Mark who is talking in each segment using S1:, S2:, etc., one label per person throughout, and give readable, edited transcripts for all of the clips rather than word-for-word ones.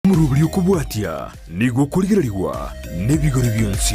S1: Omoroberi okobwatia nigo okorigererigwa nebigori bionsi.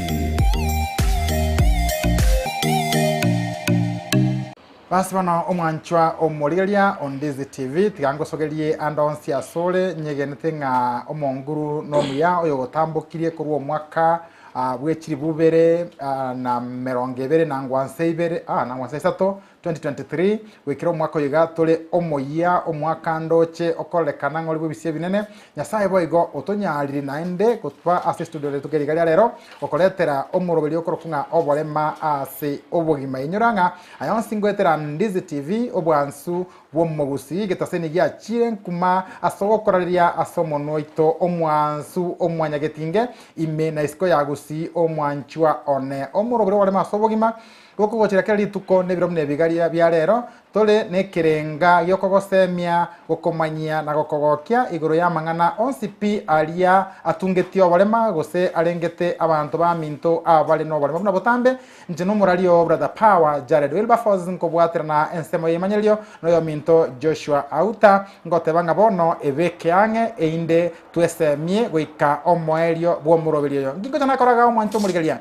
S2: Basi bono omwanchwa omorigereria o Ndizi TV, tiga ngosogerie ande onsi asore, nyegenete ng'a omonguru nomuya oyogotambokirie korwa omwaka ah, bwe chilifu ibere ah, na merongo ebere na ngwansa ibere ah, na ngwansa isato 2023, Goikera omwaka oyo iga tore omoyia, omwaka ndoche okorerekana ng'a ore bw'ebisio ebinene. Nyasae boigo otonyarire naende gotoa ase estudio rituko eri iga ria rero, gokoretera omoroberio okorokwa ng'a oborema ase obogima. Inyora ng'a aya onsi ngoetera Ndizi TV, obwansu bw'omogusii, getaseni giachire nkuma ase ogokorareria ase omonwa oito omwansu omwanyagetinge ime na isiko ya Gusii omwanchwa one. Omoroberio oborema ase obogima. Gokogochera kera rituko nebiro buna ebigaria bia rero, tore nekerenga gi'okogosemia, gokomanyia na gokogokia igoro y'amang'ana onsi pi aria atungetie oborema gose arengete abanto baminto abare noborema buna botambe. Inche nomoraria oo Brother Power Jared Wilberforce nkobwaterana ensemo y'emanyererio noyominto Joshua Auta ngoteba ng'a bono ebeke ang'e einde twesemie goika omoerio bw'omoroberio oyo. Nki ngocha nakora igaa omwancho omorigereria?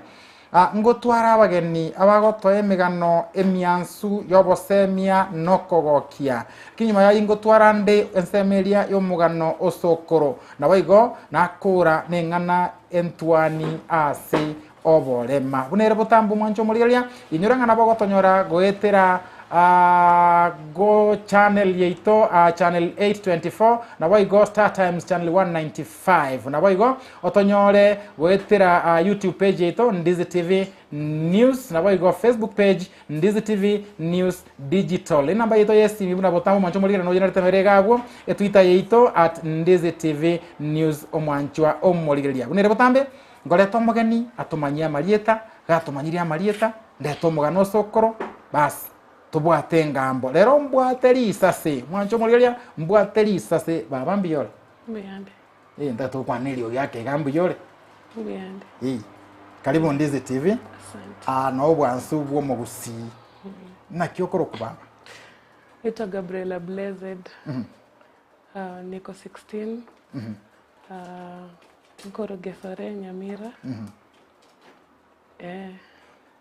S2: Ngotware abageni abagotoa emegano emiansu y'obosemia nokogokia. Lakini nyuma y'ayio ngotwara ande ensemo eria y'omogano osokoro, naboigo nakora neng'ana entwani ase oborema. Buna ere botambe omwancho omorigereria, inyora ng'a nabo ogotonyora goetera go channel yaito channel 824 naboigo StarTimes channel 195 naboigo Otonyore goetera YouTube page yaito Ndizi TV News naboigo Facebook page Ndizi TV News Digital. Enamba yaito y'esimi buna botambe omwanchwa omorigere noyenerete nere iga abwo etwitter yaito at Ndizi TV News omwanchwa omorigereria. Buna ere botambe ngorete omogeni atomanyie amarieta, gatomanyirie amarieta ndete omogano osokoro basi tobwate engambo. Rero mbwate risase mwanche omorigereria mbwate risase baba mbuya ore?
S3: Mbuyande.
S2: Eh, ntagete gokwana eriogi ake iga mbuya ore.
S3: Mbuya ande.
S2: Eh, karibu Ndizi TV.
S3: Asante.
S2: Ah, no obwansu bw'omogusii. Naki okorokwa baba?
S3: Naitwa Gabriela Blessed. Ah, niko 16. Ah, nkoro Gesore, Nyamira. Eh.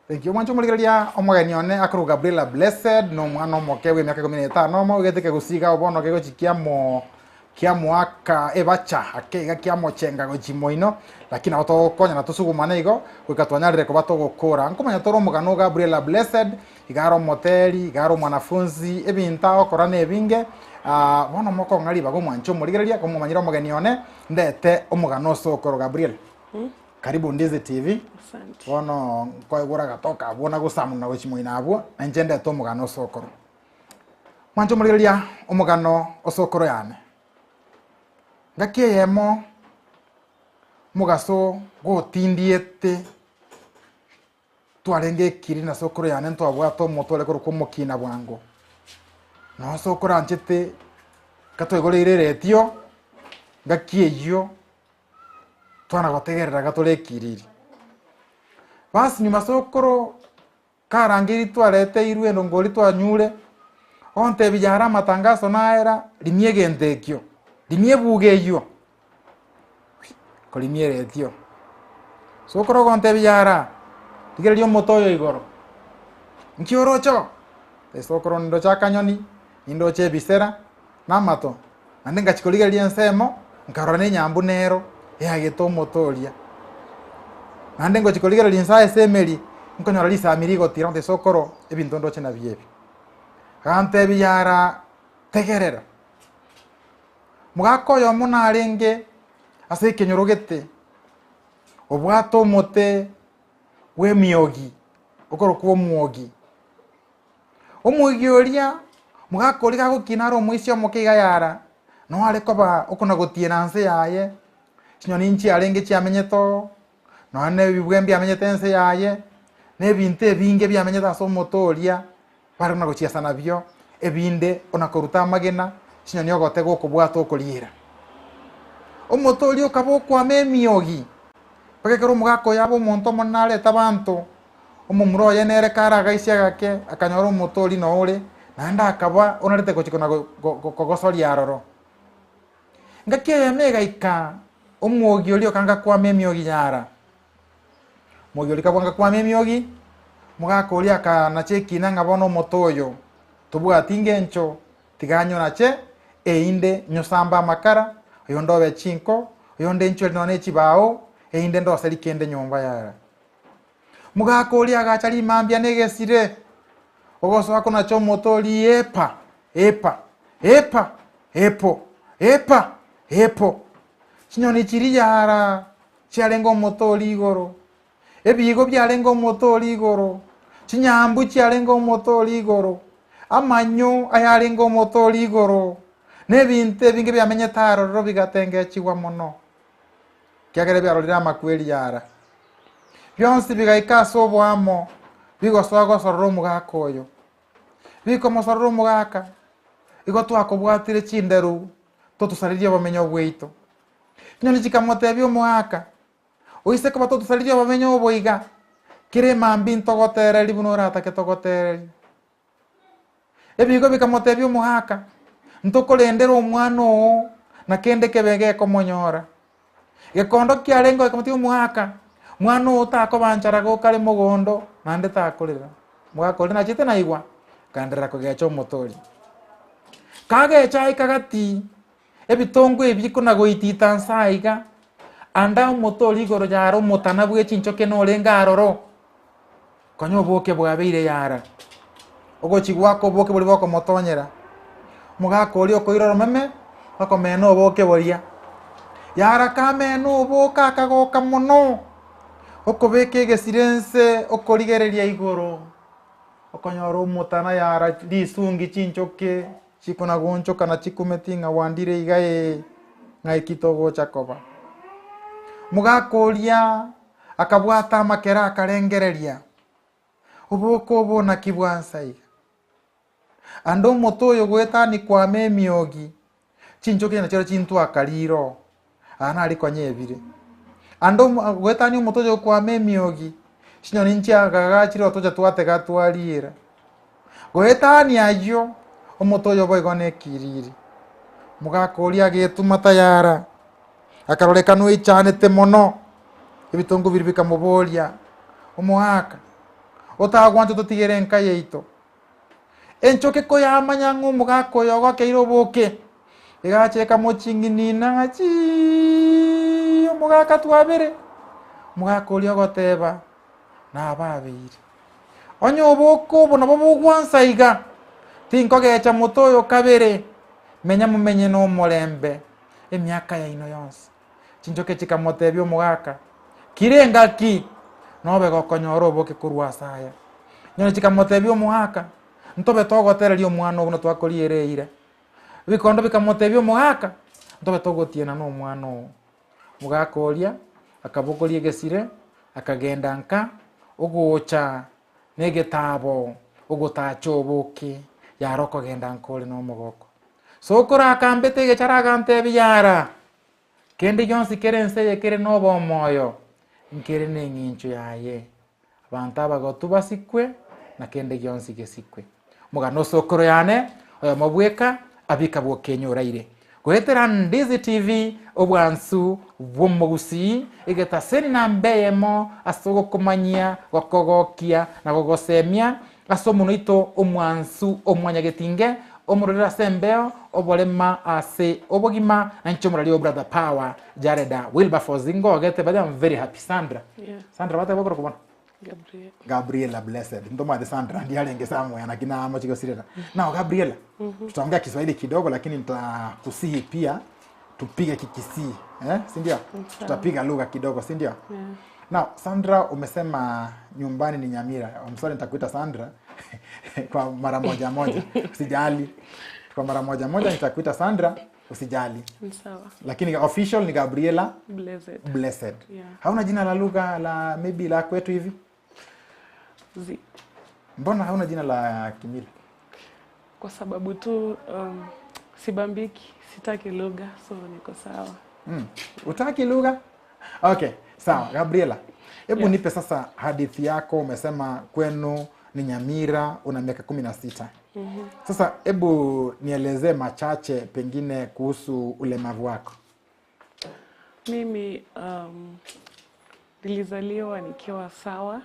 S2: Thank you. Omwancho omorigereria omogeni one akorokwa Gabriela Blessed na omwana omoke bw'emiaka ikomi na etano omo ogete kegusii iga bono kegochi kiamo kiamoaka ebacha ake iga kiamochenga gochi moino lakini nabo togokonyana tosugumane igo goika twanyarire koba togokora. Nkomanya tore omogano o Gabriela Blessed iga are omoteri iga are omwanafunzi ebinto agokora na ebinge bono mokong'a ribaga omwancho omorigereria komomanyire omogeni one ndete omogano ase okoro Gabriel. Karibu Ndizi TV.
S3: Asante.
S2: Bono nkoegura agatoka abwo na gosamuna gochia moino abwo, na inche ndete omogano osokoro. Mwanche omorigereria omogano osokoro yane. Ngaki eyemo omogaso gotindiete twarenge ekiri na sokoro yane ntwabwate omote ore korokwa omokina bwango. Noo sokoro anchete katwaigoreire eretio, ngaki eyio Twana gotegerera iga tore ekiriri. Basi nyuma sokoro karangeiri twareteirwe endongo eria twanyure, ontebia yare amatangaso naera, rimia egento ekio, rimia ebuga eywo, korimia eretio. Sokoro ogontebia yara, rigereria omote oyo igoro, nki oroche oo? Sokoro nindoche akanyoni, nindoche ebisera, na amato. Naende ngachia korigereria ensemo, nkarora nenyambu nero eagete omote oria. Naende ngochia korigereria inse ase emeri, nkonyora risami rigotira ngotebi sokoro, ebinto ndoche nabio ebi. Agantebia yara tegerera, mogaka oyomo narenge ase ekenyoro gete, obwate omote bw'emiogi, okorokwa omwogi. Omoigi oria, omogaka oria gagokina are omoisia omoke iga yara, noo are koba okona-gotiena nse yaye, chinyoni nchiarenge chiamenyete oo, nonya na ebibwe mbiamenyete ense yaye, na ebinto ebinge biamenyete ase omote oria, bare buna gochiesa nabio, ebinde ona koruta amagena, chinyoni ogotega okobwata okoriera. Omote oria okaba okwama emiogi, mpaka ekero omogaka oyo abe omonto omonene arete abanto. Omomura oye nere karagaisia agake, akanyora omote oria noo ore, naende akaba onarete gochia kona kogosoria aroro. Ngaki eyemo egaika, omwogi oria okanga kwama emiogi yara. Omwogi oria kabwanga kwama emiogi, omogaka oria akanacha ekina ng'a bono omote oyo tobwati ngencho, tiga anyonache, erinde nyosambe amakara, oyonde obe chinko, oyonde nchweri nonya ne chibao, erinde ndoseri kende nyomba yara. Omogaka oria agacha rimambia na egesire, ogosoa konacha omote oria epa, epa, epa, epo, epa, epo. Chinyoni chiria yara chiarenge omote oria igoro, ebiigo biarenge omote oria igoro, chinyambu chiarenge omote oria igoro, amanyo ayarenge omote oria igoro, na ebinto ebinge biamenyete aroro bigatengechigwa mono, ekiagera biarorire amakweri yara. Bionsi bigaika ase oboamo, bigosoa gosorora omogaka oyo. Bikomosorora omogaka, igo twakobwatire chinderu totosarerie obomenyo bwaito. Chinyoni chikamotebia omogaka, Oise koba totosarerie obomenyo obo iga, kera emambia ntogotererie buna oratake togotererie. Ebigo bikamotebia omogaka, Ntokorendere omwana oo, na kende kebe gekomonyora. Gekondo kiarenge gekamotebia omogaka, Mwana oo takoba nchara gokare mogondo, naende takorera. Omogaka oria nachete naigwa, akaenderera kogecha omote oria. Kagecha aika gati, ebitongo ebi kona goitita nse aiga, ande omote oria igoro yare omotana bwe chinchoke norenge aroro. Konya oboke bwabeire yara, ogochia goaka oboke boria bokomotonyera, omogaka oria okoira oromeme, okomena oboke boria. Yara kamena oboke akagoka mono, okobeka egesire nse okorigereria igoro, okonyora omotana yara risungi chinchoke chikona goonchoka na chikumeti ng'a wandire iga ee, ng'aeki togocha koba. Omogaka oria. Akabwata amakere akarengereria, Oboke obo naki bwansa iga? Ande omote oyo goetania kwama emiogi, chinchoki nachio chintwaka riiro, aa nari konya ebire. Ande omo goetania omote oyo kwama emiogi, chinyoni nchiagagachire otocha twatega twariera. Goetania ayio, omote oyo boigo nekiriri. Omogaka oria agetuma tayara. Akarorekana oichanete mono. Ebitongo biria bikamoboria, Omoaka, otagwancha totigere enka yaito? Enchoke koyamanya ng'a omogaka oyo ogokeire oboke, egacha ekamoching'inina ng'a chiiiii, omogaka twabere. Omogaka oria ogoteba, Nababeire. Onye oboke obo nabo bogwansa iga, tinkogecha mote oyo kabere, menya momenye nomorembe. emiaka yaino yonsi. Chinchoke chikamotebia omogaka, Kira engaki, nobe gokonyora oboke korwa ase aya. Nyoni chikamotebia omogaka, Ntobe togotereria omwana oo buna twakoriera eira. Ebikondo bikamotebia omogaka, Ntobe togotiena nomwana oo. Omogaka oria akabogoria egesire, akagenda nka, ogocha negetaabo, ogotacha oboke, yara okogenda nka ore nomogoko. Sokoro akambete egechara agantebia, Yara, kende gionsi kere ense eye kere nobomoyo, nkere neng'encho yaye. Abanto abagotu basikwe, na kende gionsi gesikwe. Omogano o sokoro yane, oyomo bweka, abika bw'okenye oraire. Goetera Ndizi TV, obwansu bw'omogusii, egetaseni namba eyemo ase ogokomanyia, gokogokia na gogosemia Ase omonwa oito omwansu o mwanyagetinge, omororere ase embeo, oborema ase obogima, na inche omorari o Brother Power, Jareda Wilberforce, ngogete by the way I'm very happy. Sandra.
S3: Yeah.
S2: Sandra bateba okorokwa bono?
S3: Gabriela.
S2: Gabriela Blessed. Ntomwate Sandra ndiye arenge somewhere lakini amochi gosirera. Now Gabriela, tutaongea Kiswahili kidogo lakini nitakusihi pia tupige Kikisii, eh? Si ndio? Tutapiga lugha kidogo, si ndio?
S3: Yeah.
S2: Now, Sandra umesema nyumbani ni Nyamira. I'm sorry nitakuita Sandra kwa mara moja moja. Usijali. Kwa mara moja moja nitakuita Sandra, usijali.
S3: Ni sawa.
S2: Lakini official ni Gabriela
S3: Blessed.
S2: Blessed.
S3: Yeah.
S2: Hauna jina la lugha la maybe la kwetu hivi?
S3: Zi.
S2: Mbona hauna jina la kimila?
S3: Kwa sababu tu um, sibambiki, sitaki lugha, so niko sawa.
S2: Mm. Utaki lugha? Okay, sawa. Gabriela, hebu
S3: Yes.
S2: nipe sasa hadithi yako. Umesema kwenu ni Nyamira, una miaka 16. Sasa hebu nielezee machache pengine kuhusu ulemavu wako.
S3: Mimi nilizaliwa nikiwa sawa.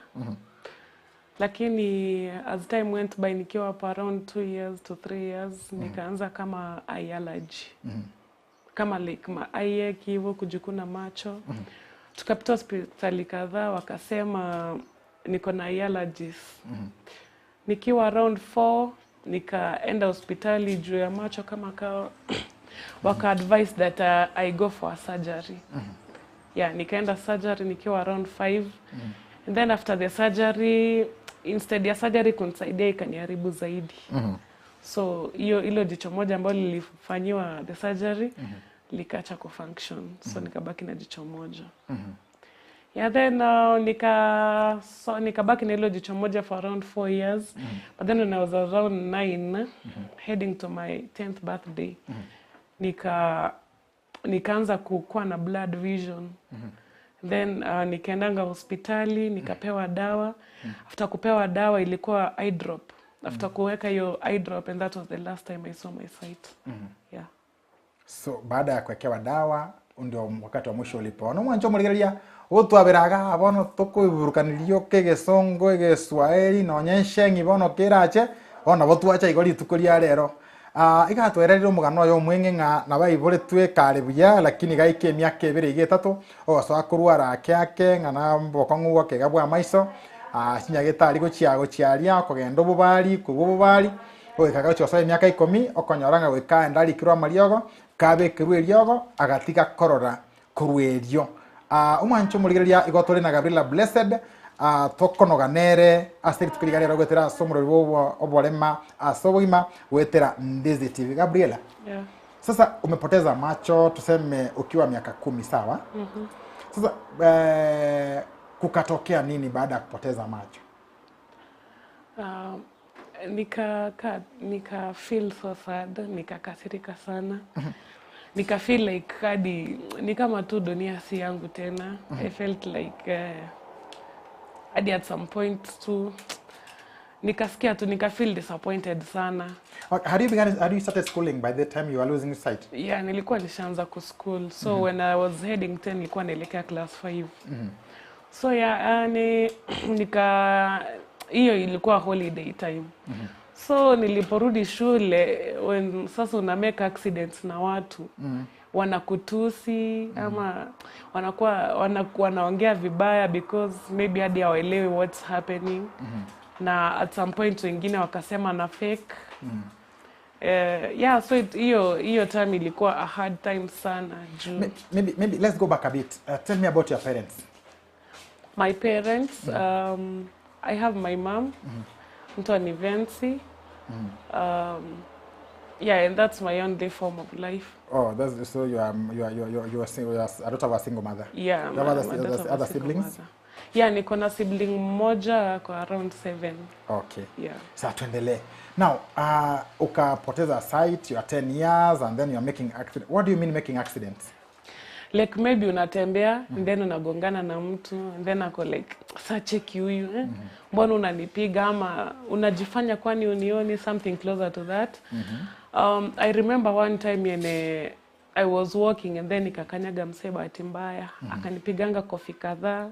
S3: Lakini as time went by nikiwa hapo around 2 years to 3 years nikaanza kama eye allergy. Kama like ma eye ache hivyo kujikuna macho. Tukapita hospitali kadhaa wakasema niko na eye allergies. Nikiwa around 4 nikaenda hospitali juu ya macho kama kawa waka advise that I go for a surgery. Yeah, nikaenda surgery nikiwa around 5. And then after the surgery, instead ya surgery kunisaidia ikaniharibu zaidi. So hiyo ilo jicho moja ambalo lilifanyiwa the surgery likaacha kufunction. So nikabaki na jicho moja. Yeah, then nikabaki na hilo jicho moja for around 4 years. But then when I was around 9, heading to my 10th birthday, nikaanza kukuwa na blurred vision. Then nikaendanga hospitali, nikapewa dawa. After kupewa dawa ilikuwa eye drop. After kuweka hiyo eye drop, and that was the last time I saw my sight. Yeah.
S2: So baada ya kuwekewa dawa ndio wakati wa mwisho ulipoona omwancho omorigereria gotwaberaga bono tokoiburukanirio kegesongo egeswahili nonya esheng'i bono kerache bono nabo twacha igo rituko ria rero. Iga twererire omogano oyo omweng'e ng'a nabaiboretwe kare buya lakini gaika emiaka ebere iga etato ogosoa korwara ake ake ng'a na obokong'u bwakega bwa maiso chinyagete gochia gochiaria okogenda obobari korwa obobari goika gochia gosoa emiaka ikomi okonyora ng'a goika aenda arikirwe amariogo kabekerwe eriogo agatiga korora korwa erio. Omwancho omorigereria igo tore na Gabriela Blessed tokonoga nere ase rituko riga rero goetera ase omorori bwa oborema ase obogima goetera Ndizi TV. Gabriela, sasa umepoteza macho tuseme ukiwa miaka 10, sawa? Sasa kukatokea nini baada ya kupoteza macho?
S3: Nika feel so sad, nikakasirika sana. Nika feel like hadi ni kama tu dunia si yangu tena. I felt like hadi at some point tu nikasikia tu nika feel disappointed sana.
S2: Okay, how do you began, how do you started schooling by the time you were losing sight?
S3: Yeah, nilikuwa nishaanza ku school. So when I was heading 10 nilikuwa naelekea class 5. So yeah, nika hiyo ilikuwa holiday time. So niliporudi shule when sasa una make accidents na watu wanakutusi ama wanakuwa wanaongea vibaya because maybe hadi hawaelewi what's happening. Na at some point wengine wakasema na fake. Yeah, so hiyo time ilikuwa a hard time sana juu.
S2: Maybe let's go back a bit. Tell me about your parents.
S3: My parents, I have my mom, Mtoni Vency. Yeah, and that's my only form of life.
S2: Oh, that's so you are you are you are you are, you are, single, you are a daughter of a single mother.
S3: Yeah,
S2: You have
S3: I'm a daughter of a
S2: other
S3: single
S2: siblings?
S3: mother. Yeah, niko na sibling mmoja kwa around 7.
S2: Okay.
S3: Yeah.
S2: Sasa tuendelee. Now, ukapoteza sight, you are 10 years and then you are making accident. What do you mean making accidents?
S3: Like maybe unatembea and then unagongana na mtu and then ako like sa cheki huyu eh? Mbona unanipiga ama unajifanya kwani unioni, something closer to that. I remember one time yene I was walking and then nikakanyaga msee bahati mbaya akanipiganga kofi kadhaa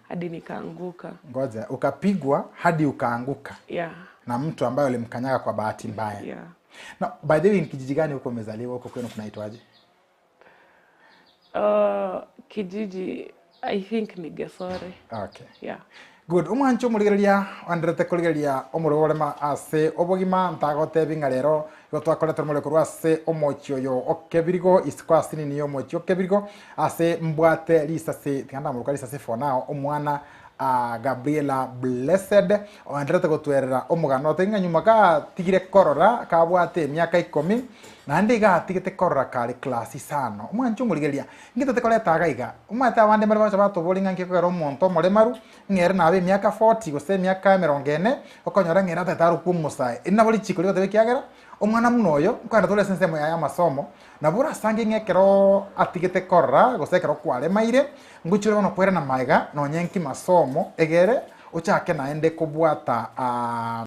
S3: hadi nikaanguka.
S2: Ngoja, ukapigwa hadi ukaanguka?
S3: Yeah.
S2: Na mtu ambaye ulimkanyaga kwa bahati mbaya.
S3: Yeah.
S2: Now, by the way, ni kijiji gani huko umezaliwa? Huko kwenu kunaitwaje?
S3: Kijiji I think ni Gesore.
S2: Okay.
S3: Yeah.
S2: Good. Omwancho omorigereria oenderete korigereria omorwo orema ase obogima ntagotebi ng'a rero igo twakorete omorero korwa ase omochi oyo okebirigo isiko ase nini ya omochi okebirigo ase mbwate risase tiga ndamoroka risase for now omwana Gabriela Blessed oenderete gotwerera omogano ote ng'a nyuma katigire korora kabwate emiaka 10 naende iga atigete korora kare class isano. Omwancho omorigereria ngitete koreta iga iga omwate abande mbare bacha batobori ng'a nkekogera omonto omoremaru ng'ere nabe emiaka 40 gose emiaka emerongo ene okonyora ng'ere atete arokwa omosae. Eri nabo richiko rigoteba ekiagera omwana muna oyo nkoenda tore ase ensemo yaye amasomo nabo orasange ng'a ekero atigete korora gose ekero kwaremaire ngochire bono kwerana maega nonye nki masomo egere ochake naende kobwata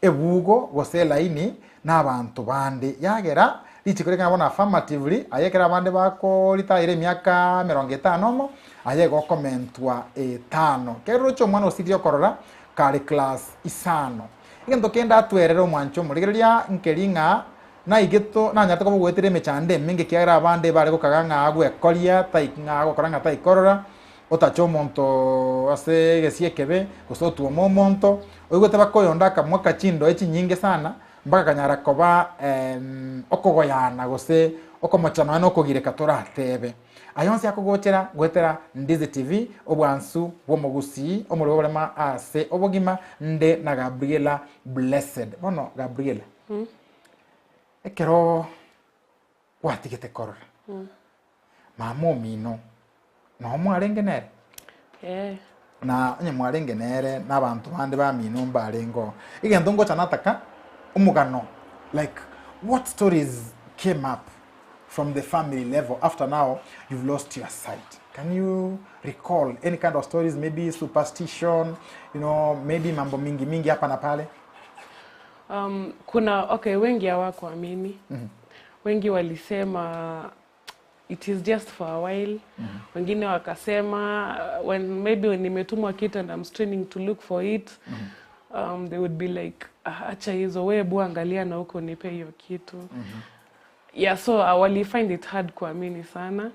S2: ebugo gose elaini na abanto bande. Yagera richiko rikang'a bono affirmatively, aye ekero abande bakoritayera emiaka emerongo etano omo, aye igo okomentwa etano. Kero oroche omwana osirie okorora kare class isano. Egento kende atwerere omwancho omorigereria nkeri ng'a naigeto nanyarete koba ogoetera emechando emenge ekiagera abande bare gokaga ng'a agwekoria tai ng'a agokora ng'a taikorora, otache omonto ase egesio ekebe, gose otuoma omonto, oigwete baka oyonde akamoaka chindoe chinyinge sana, mpaka akanyara koba okogoyana gose okomocha nonya na okogireka toratebe. Aya onsi akogochera goetera Ndizi TV, obwansu bw'omogusii, omorwoti bw'oborema ase obogima, nde na Gabriela Blessed. Bono Gabriela, ekero gwatigete korora mama omino noo mwarenge nere?
S3: Eh.
S2: Na onye mwarenge nere na abanto bande bamino mbarenge oo, egento ngocha nataka omogano like what stories came up from the family level after now you've lost your sight can you recall any kind of stories maybe superstition you know maybe mambo mingi mingi hapa na pale
S3: Kuna okay, wengi hawakuamini. Wengi walisema it is just for a while. Wengine wakasema when maybe nimetumwa kitu and I'm straining to look for it. They would be like "Ah, acha hizo wewe hebu angalia na huko nipe hiyo kitu. Yeah, so wali find it hard kuamini sana.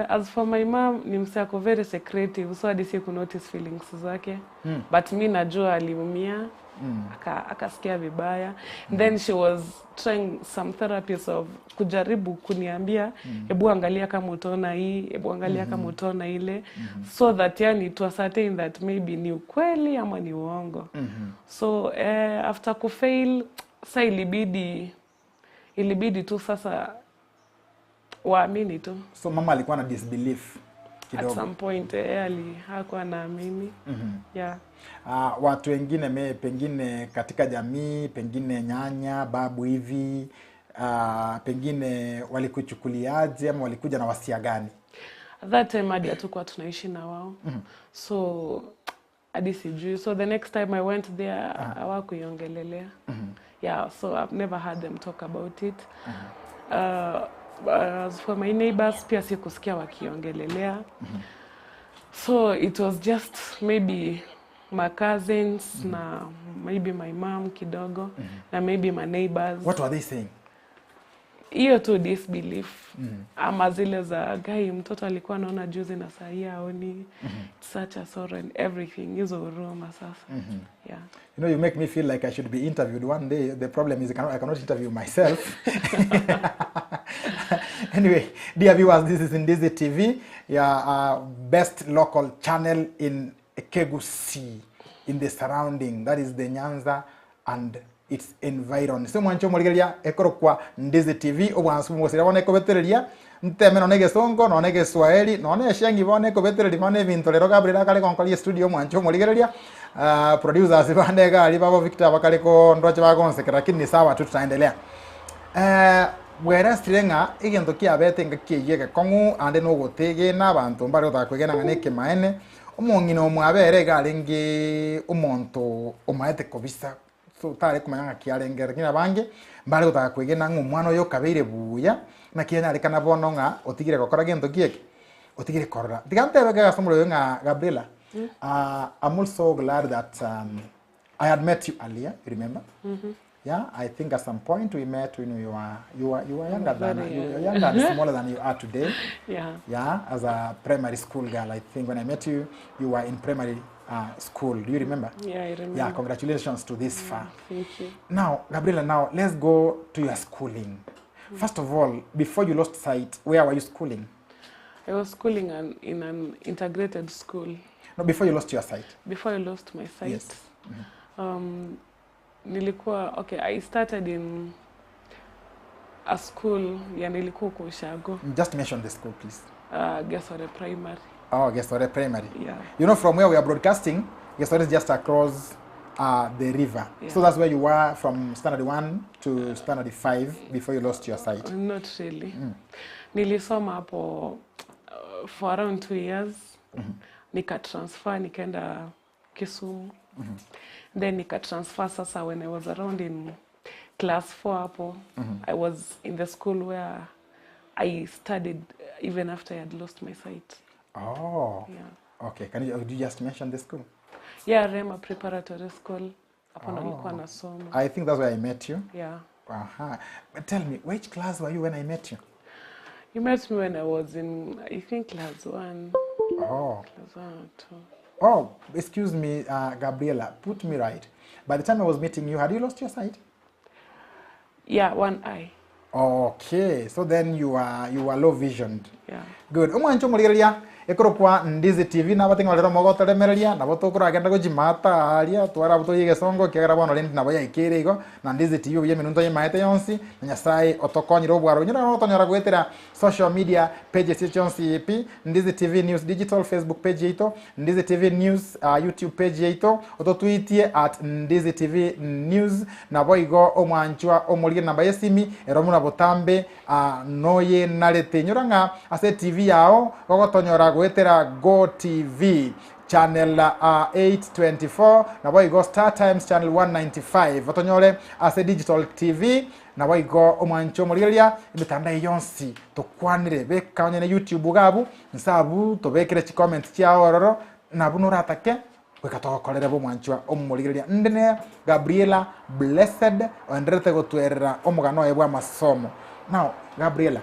S3: As for my mom ni msee ako very secretive so hadi si kunotice feelings zake. But mi najua aliumia akasikia vibaya. Then she was trying some therapies of kujaribu kuniambia hebu angalia kama utaona hii, hebu angalia kama utaona ile so that yani to ascertain that maybe ni ukweli ama ni uongo. So after kufail sa ilibidi tu sasa waamini tu.
S2: So mama alikuwa na disbelief
S3: At
S2: kidogo.
S3: some point ali hakuwa anaamini. Yeah.
S2: Watu wengine pengine katika jamii, pengine nyanya, babu hivi, pengine walikuchukuliaje ama walikuja na wasia gani?
S3: At that time hadi hatukuwa tunaishi na wao. So hadi sijui. So the next time I went there hawakuiongelelea. Yeah, so I've never heard them talk about it. As for my neighbors pia sikusikia wakiongelelea. So it was just maybe my cousins na maybe my mom kidogo na maybe my neighbors.
S2: What were they saying?
S3: Hiyo tu disbelief ama zile za gai mtoto alikuwa anaona juzi na saa hii haoni. It's such a sorrow and everything, hizo huruma sasa. Yeah.
S2: You know, you make me feel like I should be interviewed one day. The problem is I cannot interview myself. Anyway, dear viewers, this is Ndizi TV, your best local channel in Ekegusii, in the surrounding, that is the Nyanza and its environ. So mwancho morigeria ekorokwa Ndizi TV, obwansu bwosira bona ekobetereria nteme none gesongo none geswahili none eshengi bona ekobetereria bona ebinto rero Gabriel akare gonkoria studio mwancho morigereria producers bande gari babo Victor bakare ko ndoche bagonsekera lakini ni sawa tu tutaendelea. Bweresire ng'a egento kiabete nga kieyie gekong'u ande nogotegena abanto mbare gotaka kwegena ng'a nekemaene omong'ina omwabere iga arenge omonto omaete kobisa so tare komanya ng'a kiarenge lakini abange mbare gotaka kwegena ng'a omwana oyo okabeire buya naki anyarekana bono ng'a otigire gokora gento kieke otigire korora tiga ntebe kegasa omorero ng'a Gabriela. I'm also glad that I had met you earlier, you remember? Yeah, I think at some point we met when you were younger than
S3: Very
S2: you were
S3: young.
S2: younger and smaller than you are today. Yeah, as a primary school girl, I think when I met you, you were in primary school. Do you remember?
S3: Yeah, I remember.
S2: Yeah, congratulations to this far.
S3: Thank you.
S2: Now, Gabriela, now let's go to your schooling. First of all, before you lost sight, where were you schooling?
S3: I was schooling in an integrated school.
S2: No, before you lost your sight.
S3: Before I lost my sight.
S2: Yes.
S3: Nilikuwa, okay, I started in a school, ya nilikuwa huko Ushago.
S2: Just mention the school, please.
S3: Gesore Primary.
S2: Oh, Gesore Primary.
S3: Yeah.
S2: You know, from where we are broadcasting, Gesore is just across the river. So that's where you were from standard 1 to standard 5 before you lost your sight.
S3: Not really. Nilisoma hapo for around 2 years. Nika transfer nikaenda Kisumu. Then nika transfer sasa when I was around in class 4 hapo. I was in the school where I studied even after I had lost my sight.
S2: Oh.
S3: Yeah.
S2: Okay. Can you, you just mention the school?
S3: Yeah, Rema Preparatory School. Hapo ndo nilikuwa nasoma.
S2: I think that's where I met you.
S3: Yeah.
S2: Aha. But tell me, which class were you when I met you?
S3: You met me when I was in, I think, class one.
S2: Oh.
S3: Class one or two.
S2: Oh, excuse me, Gabriella, put me right. By the time I was meeting you, had you lost your sight?
S3: Yeah, one eye.
S2: Okay, so then you are you are low visioned.
S3: Yeah.
S2: Good. Omwancho omorigereria ekorokwa Ndizi TV nabate ng'a rero mogotoremereria nabo tokoragenda gochimata aria twara abwo torie egesongo ekiagera bono rende nabo yaikeire igo na Ndizi TV obuya emenwa ntoyemaete yonsi na Nyasaye otokonyire obwaro onyore nabo gotonyora goetera social media pages echi chionsi pi Ndizi TV News Digital Facebook page yaito Ndizi TV News uh, YouTube page yaito ototwitie at Ndizi TV News naboigo omwanchwa omorige namba yesimi ero muna botambe uh, noyenarete inyora ng'a ase TV yao gogotonyora goetera Go TV channel uh, 824 naboigo Star Times channel 195 otonyore ase digital TV naboigo omwancho omorigereria emetandao eye yonsi tokwanire beka onye na YouTube iga abwo Nse abwo tobekere chicomment chiao ororo, na buna oratake, goika togokorere bo omwanchwa omorigereria. Inde ne Gabriela Blessed oendererete gotwerera omogano oye bw'amasomo. Now, Gabriela,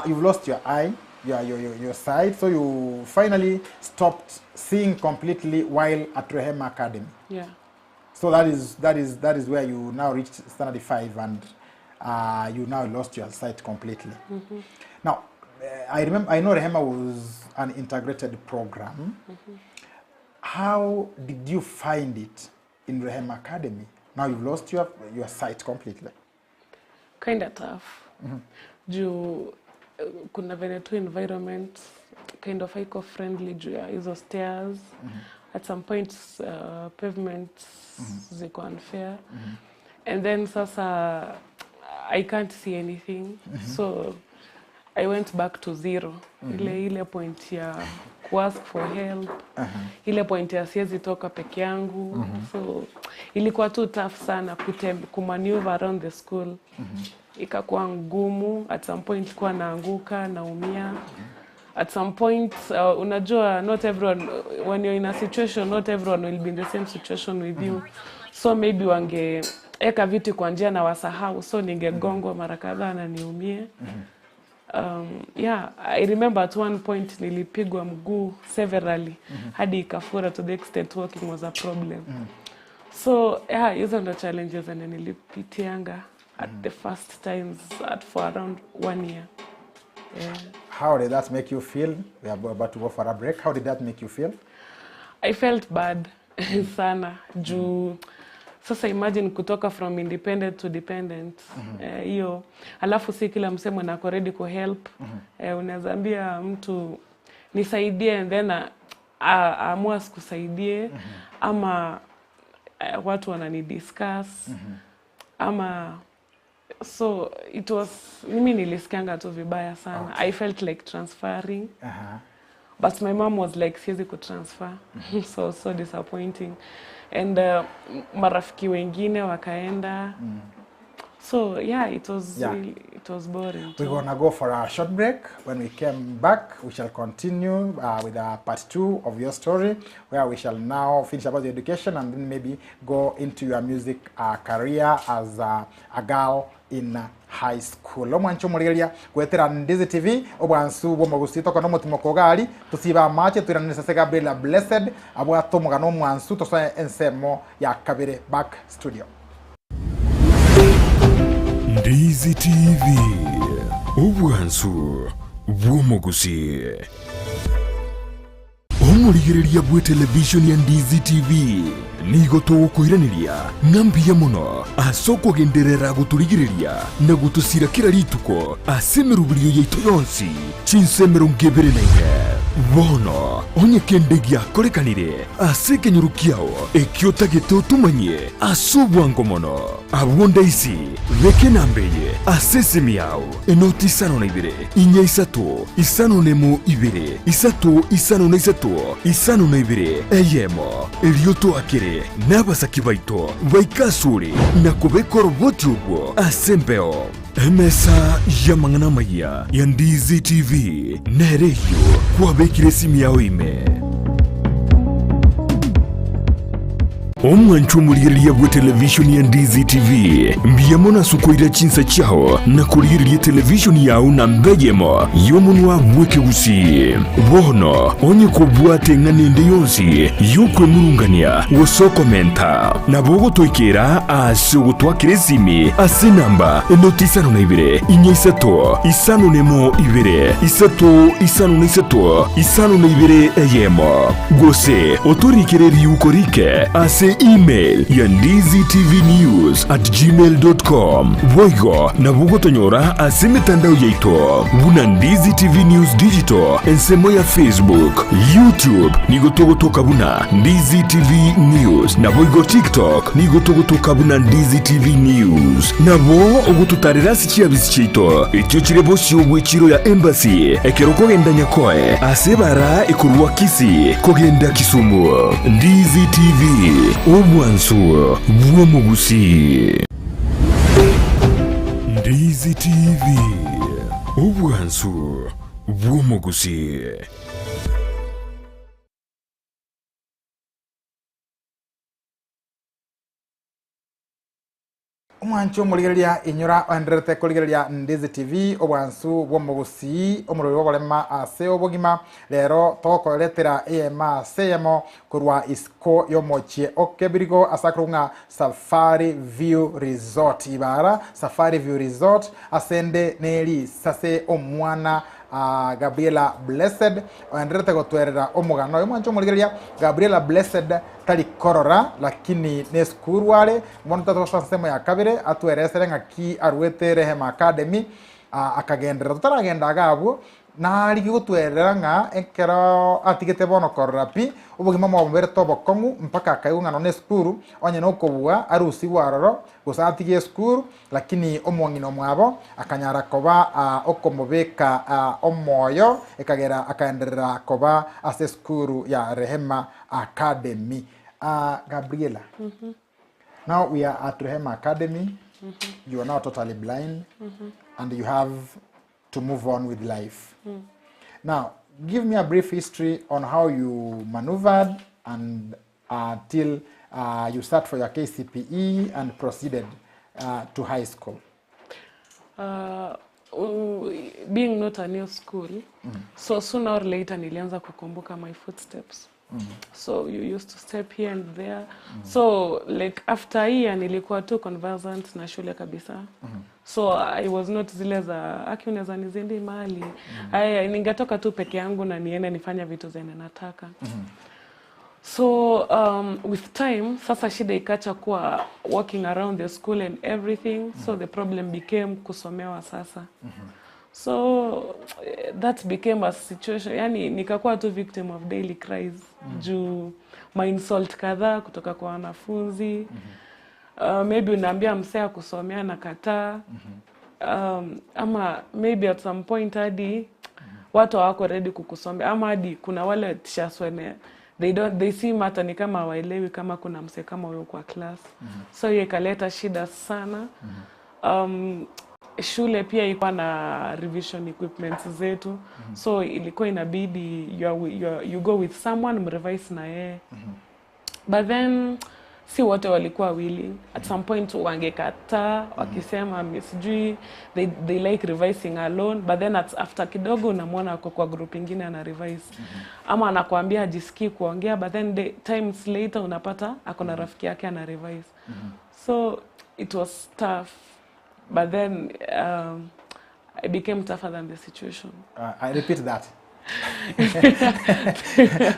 S2: you've lost your eye, your, your, your, your sight, so you finally stopped seeing completely while at Rehema Academy.
S3: Yeah.
S2: So that is, that is, that is where you now reached standard 5 and uh, you now lost your sight completely. Mm -hmm. Now, eh, I remember, I know Rehema was an integrated program. Mm -hmm. How did you find it in Rehema Academy? Now you've lost your, your sight completely.
S3: Kinda tough. Mm -hmm. Juu eh, kuna vene tu environment kind of haiko friendly juu ya hizo stairs. Mm -hmm. At some point uh, pavements mm -hmm. ziko unfair. Mm -hmm. And then sasa I can't see anything. Mm -hmm. So I went back to zero. Mm -hmm. Ile ile point ya kuask for help. Uh -huh. Ile point ya siwezi toka peke yangu. Mm -hmm. So ilikuwa tu tough sana kutem, kumaneuver around the school. Mm -hmm. Ikakuwa ngumu at some point nilikuwa naanguka, naumia. Mm -hmm. At some point uh, unajua not everyone when you're in a situation not everyone will be in the same situation with you. So maybe wange eka vitu kwa njia na wasahau, so ningegongwa mara kadhaa na niumie. Um, yeah, I remember at one point nilipigwa mguu severally hadi ikafura to the extent walking was a problem. So yeah, hizo ndo challenges zenye nilipitianga at the first times at for around one year. Yeah.
S2: How did that make you feel? We are about to go for a break. How did that make you feel?
S3: I felt bad sana juu sasa imagine kutoka from independent to dependent hiyo mm -hmm. Eh, alafu si kila msemo nako ready ku help mm -hmm. Eh, unaweza ambia mtu nisaidie and then aamua sikusaidie mm -hmm. ama eh, watu wanani discuss mm -hmm. ama so it was mimi nilisikianga tu vibaya sana okay. I felt like transferring uh -huh. But my mom was like siwezi kutransfer so so disappointing and uh, marafiki wengine wakaenda mm. So yeah it was yeah. Really, it was boring.
S2: We're gonna go for a short break. When we came back, we shall continue uh, with uh, part two of your story, where we shall now finish about the education and then maybe go into your music uh, career as uh, a girl in high school. Omwancho omorigereria goetera Ndizi TV, obwansu bw'omogusii tokona omotimo kogari, tosibe amache toiranere ase Gabriela Blessed abwate omogano omwansu tosoe ensemo ya kabere back studio.
S1: Ndizi TV, obwansu bw'omogusii. Omorigereria bw'etelevishoni ya Ndizi TV nigo togokoiraneria ng'a mbuya mono ase okogenderera gotorigereria na gotosira kera rituko ase emeruberio yaito yonsi chinsa 24. Bono onye kende giakorekanire ase ekenyoro kiao ekio otagete otomanyie ase obwango mono, abwo ndaisi beka enamba eye ase esimi yao, enoti isano na ibere, inya isato, isano nemo ibere, isato isano na isato. isato, isano na ibere, eyemo, erio toakere nabasaki baito baike asore na kobeka oroboti obwo ase embeo. Emesa y'amang'ana amayia ya Ndizi TV nere eyio kwabekire esimi yao ime. Omwanchwa omorigereria bw'etelevishoni ya Ndizi TV, mbuya mono ase okoira chinsa chiao na korigereria etelevishoni yao namba eyemo y'omonwa bw'ekegusii. Bono onye kobwate eng'ana ende yonsi y'okwemurungania gose okomenta, nabo ogotoikera ase ogotwakera esimi ase enamba enoti isano na ibere, inya isato, isano nemo ibere, isato isano na isato, isano na ibere eyemo. Gose otorikere riuko rike ase email ya ndizitvnews@gmail.com. Boigo nabo ogotonyora ase emetandao yaito buna Ndizi TV News Digital ensemo ya Facebook, YouTube nigo togotoka buna Ndizi TV News naboigo TikTok nigo togotoka buna Ndizi TV News. Nabo ogototarera ase chiabisi chiaito echio chire bosio bw'echiro ya Embassy ekero okogenda Nyakoe ase ebara ekorwa Kisii kogenda Kisumu. Ndizi TV, obwansu bw'omogusii. Ndizi TV, obwansu bw'omogusii.
S2: Omwanchi omorigereria inyora oendererete korigereria Ndizi TV obwansu bw'omogusii omorweri bw'oborema ase obogima rero togokoretera eyemo ase eyemo korwa isiko y'omochie o Kebirigo ase akorokwa ng'a Safari View Resort ibara Safari View Resort ase ende nerisase omwana ah, Gabriela Blessed oendererete gotwerera omogano oyo omwanchi omorigereria Gabriela Blessed tari korora lakini nesukuru are Bono tatogosoa ensemo ya kabere, atweresere ng'aki aruete Rehema Academy, akagenderera. Totaragenda iga abwo, narigie gotwerera ng'a ekero atigete bono korora pi, obogima mwaboberete obokong'u mpaka akaigwa ng'a nonya esukuru, onye nokobua arusigwe aroro, gose atige esukuru, lakini omong'ina omwabo akanyara koba okomobeka omoyo, ekagera akaenderera koba ase esukuru ya Rehema Academy. Gabriela. Now we are at Rehema Academy. You are now totally blind and you have to move on with life. Now, give me a brief history on how you maneuvered and till you sat for your KCPE and proceeded to high school.
S3: Being not a new school so sooner or later nilianza kukumbuka my footsteps so you used to step here and there so like after a year nilikuwa tu conversant na shule kabisa so i was not zile za aki unaweza nizindi mali aya ningetoka tu peke yangu na niende nifanye vitu zenye nataka so with time sasa shida ikacha kuwa walking around the school and everything so the problem became kusomewa sasa so that became a situation yani nikakuwa tu victim of daily cries juu ma insult kadhaa kutoka kwa wanafunzi maybe unaambia msee akusomea na kataa ama maybe at some point hadi watu hawako ready kukusomea ama hadi kuna wale teachers wene they don't they seem hata ni kama hawaelewi kama kuna msee kama huyo kwa class so hiyo ikaleta shida sana shule pia ilikuwa na revision equipment zetu so ilikuwa inabidi you go with someone mrevise na yeye but then si wote walikuwa willing at some point wangekataa wakisema mi sijui they like revising alone but then after kidogo unamwona ako kwa group ingine ana revise ama anakuambia ajisikii kuongea but then times later unapata ako na rafiki yake ana revise so it was tough but then I became tougher than the situation.
S2: I repeat that.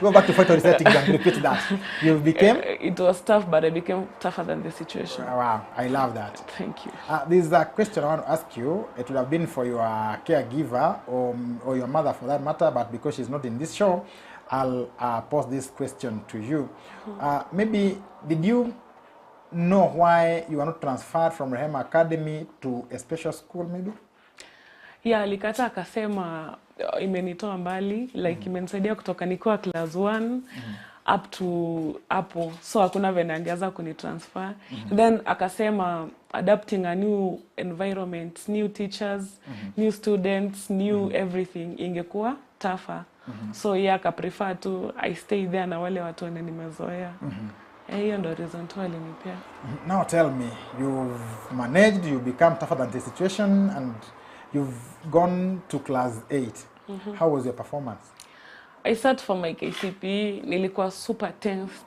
S2: Go back to factory settings and repeat that. You became?
S3: It was tough, but I became tougher than the situation.
S2: Wow, I love that.
S3: Thank you.
S2: This is a question I want to ask you. It would have been for your caregiver or your mother for that matter, but because she's not in this show, I'll pose this question to you. Maybe, did you know why you were not transferred from Rehema Academy to a special school, maybe?
S3: Yeah, alikataa akasema imenitoa mbali like imenisaidia kutoka nikiwa class 1 up to hapo, so hakuna venye angeweza kunitransfer. Then akasema adapting a new environment, new teachers, new students, new everything ingekuwa tougher. So yeye akaprefer tu I stay there na wale watu wenye nimezoea. Eh, hiyo ndo reason tu alinipea.
S2: Now tell me, you've managed, you become tougher than the situation, and you've gone to class 8. How was your performance?
S3: I sat for my KCPE, nilikuwa super tensed.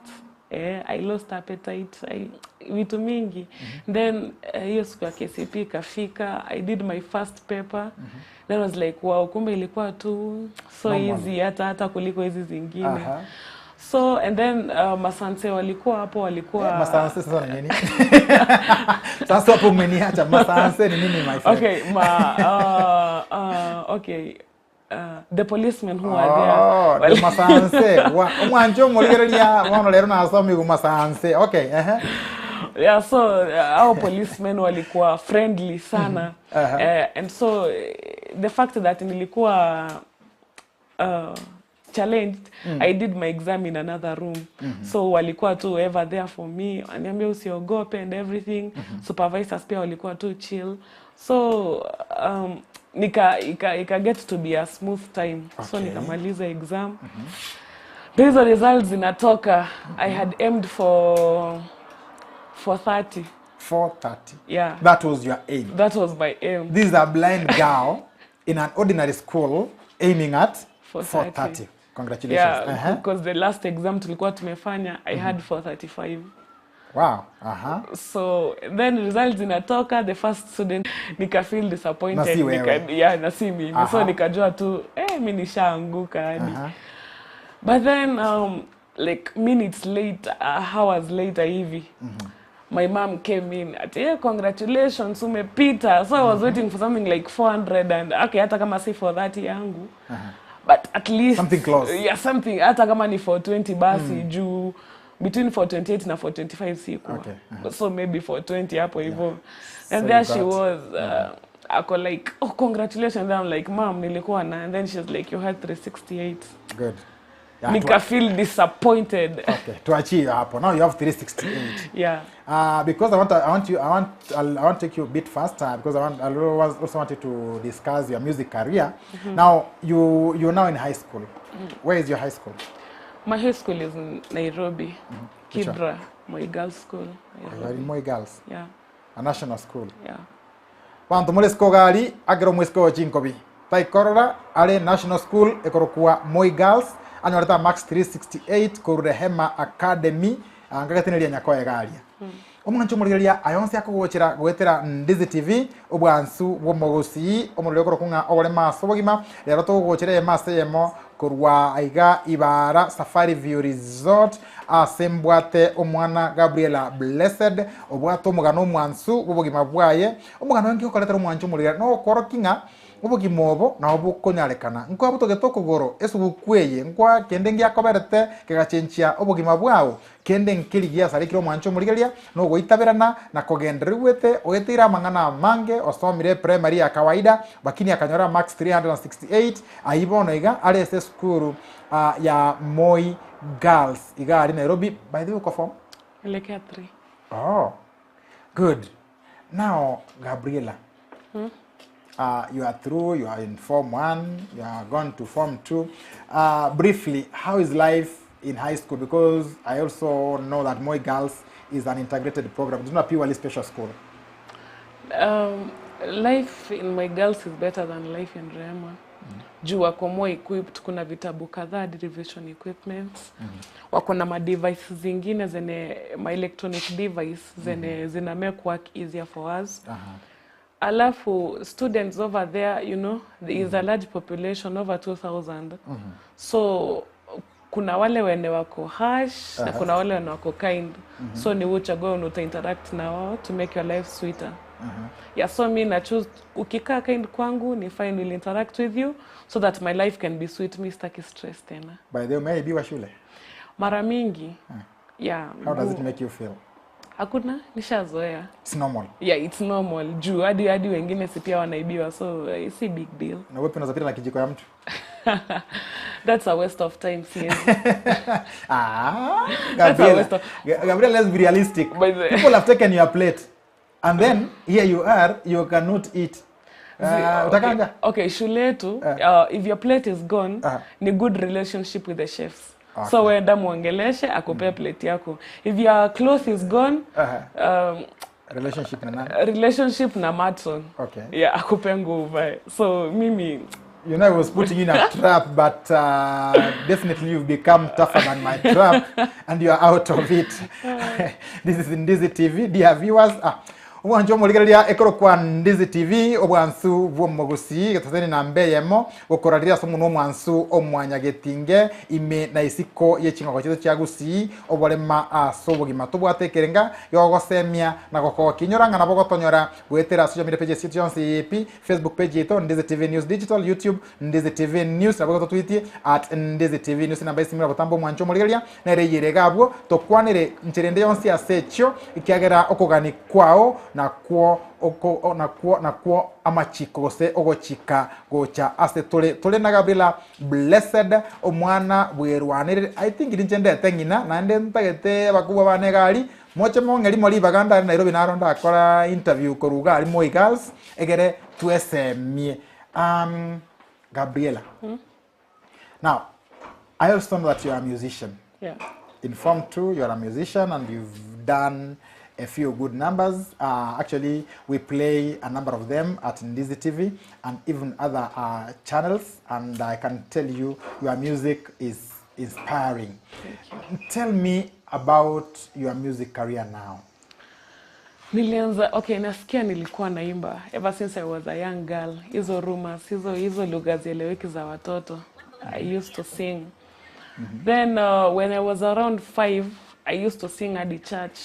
S3: Eh, I lost appetite, vitu mingi. Then hiyo siku ya KCPE ikafika, I did my first paper. Then I was like, wow, kumbe ilikuwa tu so
S2: Normal.
S3: easy hata kuliko hizi zingine. So and then masanse walikuwa hapo walikuwa
S2: Eh, masanse sasa ni nini? Sasa hapo umeniacha. Masanse ni nini, my friend?
S3: Okay, ma okay. The policemen who are there.
S2: Oh, the masanse. Wa omwancho omorigereria bono rero nasomigu masanse. Okay, ehe.
S3: Yeah, so our policemen walikuwa friendly sana. And so the fact that nilikuwa challenged, I did my exam in another room. So walikuwa tu ever there for me, aniambia usiogope and everything. Supervisors pia walikuwa tu chill. So ika get to be a smooth time. So nikamaliza exam. Ndio hizo results zinatoka. I had aimed for 430.
S2: 430.
S3: Yeah.
S2: That was your aim.
S3: That was my aim.
S2: This is a blind girl in an ordinary school aiming at
S3: 430.
S2: 430. Congratulations.
S3: Yeah, because the last exam tulikuwa tumefanya I had 435.
S2: Wow.
S3: So then results zinatoka, the first student nika feel disappointed.
S2: Na si wewe.
S3: Nika, yeah, na si mimi. So nikajua tu mi nishaanguka hadi. But then like minutes later, hours later hivi, my mom came in at, yeah, congratulations, umepita. So I was waiting for something like 400 and okay, hata kama si 430 yangu. But at least
S2: Something close.
S3: Yeah, something hata kama ni 420 basi, juu between 428 na 425 sikuwa. So maybe 420 hapo hivyo. And
S2: So
S3: there
S2: you
S3: she
S2: got-
S3: was ako like, oh, congratulations. Then I'm like, mom, nilikuwa na, and then she's like, you had 368.
S2: Good. Yeah,
S3: Nika feel disappointed.
S2: Okay, tuachie hapo. Now you have 368.
S3: Yeah.
S2: Because I want, I want you, I want, I'll, I want to take you a bit faster because I want, I also want you to discuss your music career. Now you're now in high school. Where is your high school?
S3: My high school is in Nairobi,
S2: Which one?
S3: Kibra, Moi Girls School.
S2: Oh, you are in Moi Girls.
S3: Yeah.
S2: A national school.
S3: Yeah.
S2: Bantu muri skogari agero muri sko chinkobi. Taikorora are national school ekorokwa Moi Girls anyoreta max 368 koru Rehema Academy angagateneria nyakoe garia. Omwancho murigeria ayonse akogochera gwetera Ndizi TV obwansu bwomogosi omurire korokunga ogore maso bogima rero togochera emase yemo korwa aiga Ibara Safari View Resort asembwate omwana Gabriela Blessed obwate omogano omwansu bw'obogima bwaye omogano nki okoretera omwancho murigeria no korokinga obogima obo nabo bokonyarekana nkwa botogete okogoro esuguku eye nkwa kende ngiakoberete kegachenchia obogima bwao kende nkeri giasarekire omwancho omorigereria nogoitaberana na kogendererwete oeteire amang'ana amange osomire primary ya kawaida lakini akanyora max 368 aibono iga are ase esukuru ya Moi Girls iga ari Nairobi. By the way, uko form?
S3: Elekea 3.
S2: Oh, good. Now, Gabriela, you are through, you are in Form 1, you are gone to Form 2. Briefly, how is life in high school? Because I also know that Moi Girls is an integrated program. It's not a purely special school.
S3: Life in Moi Girls is better than life in Rehema. Juu wako more equipped, kuna vitabu kadhaa, revision equipment. Wako na ma devices zingine zenye ma electronic device zenye zina make work easier for us. Alafu students over there, there is a large population, over 2000. So kuna wale wene wako harsh na kuna wale wene wako kind. So ni wewe uchague wenye uta interact na wao to make your life sweeter. Yeah, so mi na choose ukikaa kind kwangu ni fine, will interact with you so that my life can be sweet. Mi sitaki stress tena.
S2: By the way, umeibiwa shule?
S3: Mara mingi. Yeah.
S2: How does it make you feel?
S3: Hakuna, nishazoea.
S2: It's normal.
S3: Yeah, it's normal. Juu hadi hadi wengine si pia wanaibiwa so si big deal.
S2: Na wewe pia unaweza pita na kijiko ya mtu.
S3: That's a waste of time, siwezi.
S2: Ah,
S3: That's a
S2: Gabriela.
S3: waste of
S2: Gabriela, let's be realistic.
S3: By the
S2: People have taken your plate and then here you are, you cannot eat. Utakanga?
S3: Okay, shule yetu if your plate is gone ni good relationship with the chefs.
S2: Okay.
S3: So wewe enda muongeleshe akupee plate yako. If your cloth is gone,
S2: Relationship na nani?
S3: Relationship na Matson.
S2: Okay.
S3: Yeah, akupe nguo uvae. So mimi
S2: You know, I was putting you in a trap, but definitely you've become tougher than my trap and you are out of it. This is Ndizi TV, dear viewers. Ah, omwancho omorigereria ekero kwa Ndizi TV, obwansu bw'omogusi, getaseni na mbeyemo, gokorarira ase omonwa omwansu omwanyagetinge, ime na isiko ye ching'oko chiaito chia gusii, oborema ase obogima tobwate ekerenga giogosemia na gokogokia. Inyora ng'a nabo gotonyora goetera ase social media pages chiaito chionsi pi, Facebook page yaito Ndizi TV News Digital, YouTube Ndizi TV News, nabo gototwitie at Ndizi TV News, enamba y'esimi ora botambe omwancho omorigereria nere eyere iga abwo, tokwanere nchera ende yonsi ase echio, ekiagera okogani kwao nakwo oko nakwo nakwo amachiko gose ogochika gocha ase tore. Tore na Gabriela Blessed omwana bwerwanerere. I think ninche ndete ng'ina naende ntagete abakubwa bane egari moche mong'e rimo ribaga ndare Nairobi naro ndakora interview korwa iga aria Moi Girls egere twesemie. Gabriela, now I also know that you are a musician.
S3: Yeah.
S2: In Form 2, you are a musician and you've done a few good numbers. Actually, we play a number of them at Ndizi TV and even other channels. And I can tell you, your music is inspiring.
S3: Thank you.
S2: Tell me about your music career now.
S3: Nilianza, okay, nasikia nilikuwa naimba ever since I was a young girl. Hizo rumors, hizo hizo lugha zieleweki za watoto. I used to sing. Then when I was around 5, I used to sing at the church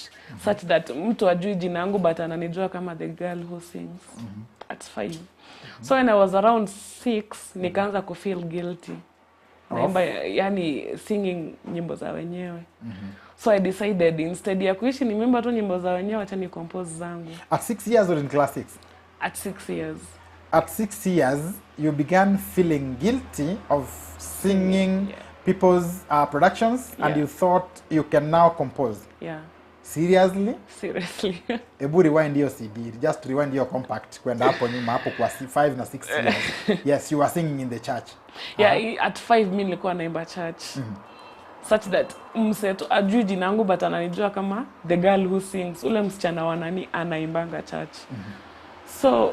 S3: such that mtu ajui jina yangu but ananijua kama the girl who sings at 5. So when I was around 6, nikaanza kufeel guilty. Naimba, yani singing nyimbo za wenyewe. So I decided instead ya kuishi nimeimba tu nyimbo za wenyewe, acha ni compose zangu.
S2: At 6 years or in class 6?
S3: At 6 years.
S2: At 6 years, you began feeling guilty of singing people's productions and you thought you can now compose.
S3: Yeah.
S2: Seriously?
S3: Seriously.
S2: Ebu rewind your CD, just rewind your compact kwenda hapo nyuma hapo kwa 5 na 6 years. Yes, you were singing in the church.
S3: Yeah, at 5 mi nilikuwa naimba church. Such that mseto ajui jina yangu but ananijua kama the girl who sings, ule msichana wa nani anaimbanga church. So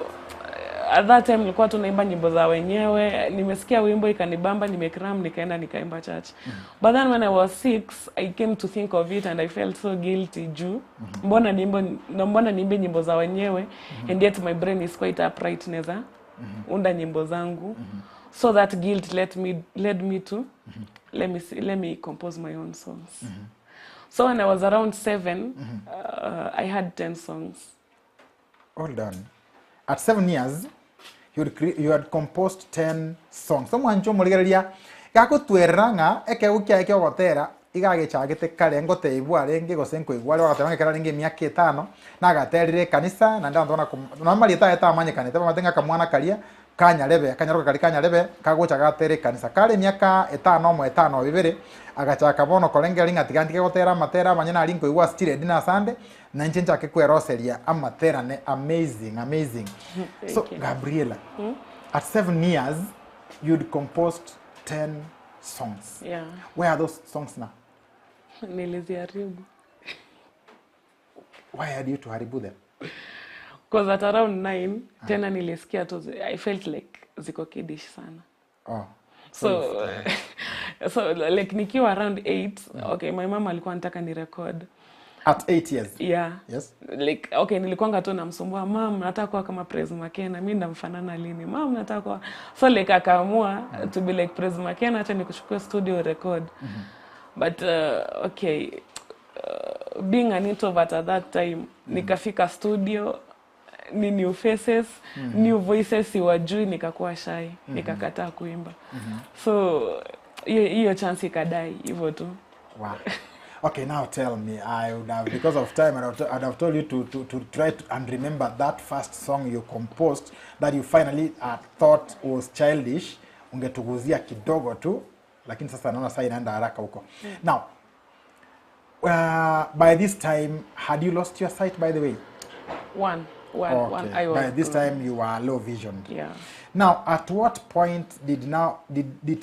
S3: at that time nilikuwa tu naimba nyimbo za wenyewe, nimesikia wimbo ikanibamba, nimekram, nikaenda nikaimba church. But then when I was 6, I came to think of it and I felt so guilty juu mbona niimbe, mbona niimbe nyimbo za wenyewe and yet my brain is quite upright, naweza unda nyimbo zangu. So that guilt led me to let me see, let me compose my own songs. So when I was around 7, I had 10 songs.
S2: Hold on. At 7 years, you had composed 10 songs. So mwancho morigereria gakutwerera ng'a ekegu kiaye kiogotera igagechagete kare ngoteibwa renge gose nkoigwa are bagateba ng'ekero renge emiaka etano nagaterire ekanisa naende abanto bana namariete aye tamanyekanete bamate ng'a akamwana karia kanyarebe akanyaroka karia kanyarebe kagocha gatere ekanisa kare emiaka etano omo etano bibere agachaka bono korengeri ng'a tiga ntige gotera amatera amanye nari nkoigwa ase chiredi na asande na inche nchake kweroseria amatera ne amazing, amazing.
S3: Thank
S2: So
S3: you.
S2: Gabriela, at 7 years you'd composed 10 songs.
S3: Yeah.
S2: Where are those songs now?
S3: Niliziharibu.
S2: Why had you to haribu them?
S3: Because at around 9, tena nilisikia tu, I felt like ziko kiddish sana.
S2: Oh.
S3: So like nikiwa around 8, okay, my mom alikuwa anataka ni record.
S2: At 8 years?
S3: Yeah.
S2: Yes.
S3: Like, okay, nilikuwanga tu namsumbua, mom, nataka kuwa kama Praise Makena, mimi ndamfanana lini? Mom, nataka kuwa. So like akaamua to be like Praise Makena, acha nikuchukue studio record. But okay, being an introvert at that time, nikafika studio, ni new faces, new voices siwajui, nikakuwa shy, nikakataa kuimba. So hiyo chance ikadai hivyo tu.
S2: Wow. Okay, now tell me. I would have, because of time, I'd have told you to try to, and remember that first song you composed that you finally thought was childish. Ungetuguzia kidogo tu, lakini sasa naona saa inaenda haraka huko. Now, by this time, had you lost your sight, by the way?
S3: One, one, one.
S2: Okay.
S3: I was
S2: By this
S3: gone.
S2: time, you were low visioned.
S3: Yeah.
S2: Now, at what point did